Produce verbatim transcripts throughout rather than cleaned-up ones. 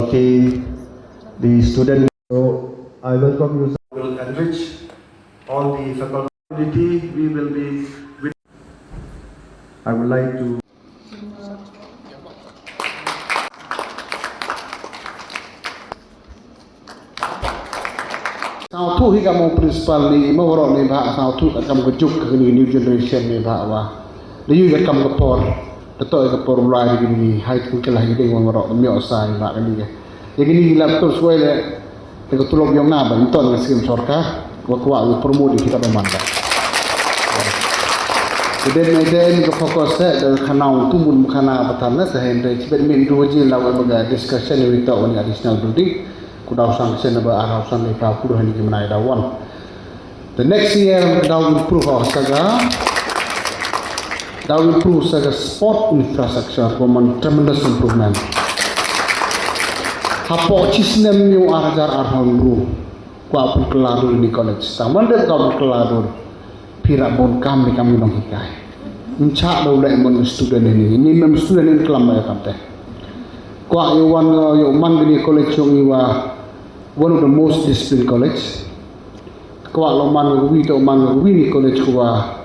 Okay, the student. So I welcome you. Will enrich all the faculty. We will be with. I would like to. Sngewthuh hi ka mo principal ni mo waroh ni ba sngewthuh ka kam ka juk ka ni new generation ni ba wa. Ni yu ka kam ka por. Ka to ka por lai ni high school ka lai ni wan waroh mi o sai ba ni. Ya ni la to suai le. Te ka tulop yong nga ba nton ka skim sorkar wa kwa wa promote kita ba man ba. Te den ne den ka focus se da khana tu mun khana ba tan na sa hen de chibet min du ji la wa ba discussion wi to on additional building. Ku dau sang sen ba arau sang ni pa ku hani ki menai da wan. The next year, daw improve ha saga. Daw improve saga sport infrastructure ko man tremendous improvement. Hapoh chi snem yu ar hajar ar haw ru. Kwa pun keladu ni college. Tang man dep ka pun keladu. Pira bon kam ni kam ni nong hikai. Ncha daw lek mon student ini. Ini mem student in kelam ya kam teh. Kwa yu wan yu man ni college yung iwa one of the most disciplined college. Kwah lo man ngi wi to man ngi wi ni college kwah.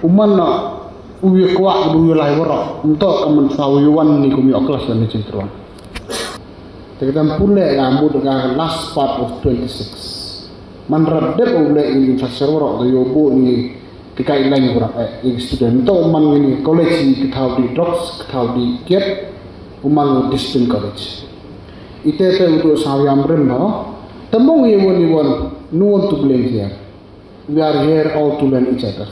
U man na u wi kwah u wi lai warok. Nto ka man sa u wan ni kum yo class ni chin truan. Te ka dam pule ga mut ga last part of twenty-six. Man rap dep u le in sa ser warok do yo bo ni ki kai lain warok eh student. Nto man ngi ni college ni ki thaw di drugs ki thaw di kiet. U man ngi discipline college. Ite te u tu sa yam rim no. Tembong ye won ye won, no one to blame here. We are here all to learn each other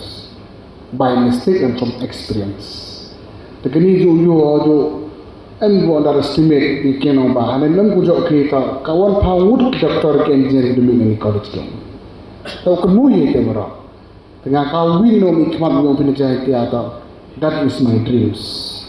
by mistake and from experience. Te kini ju ju ju em go underestimate ni keno ba hane lem ku jok ki ta ka wan pa wut doctor ke engineer du mi ni college dong. Tau ke mu ye te mara. Te nga ka win no mi kmat no pina jai te ata. That is my dreams.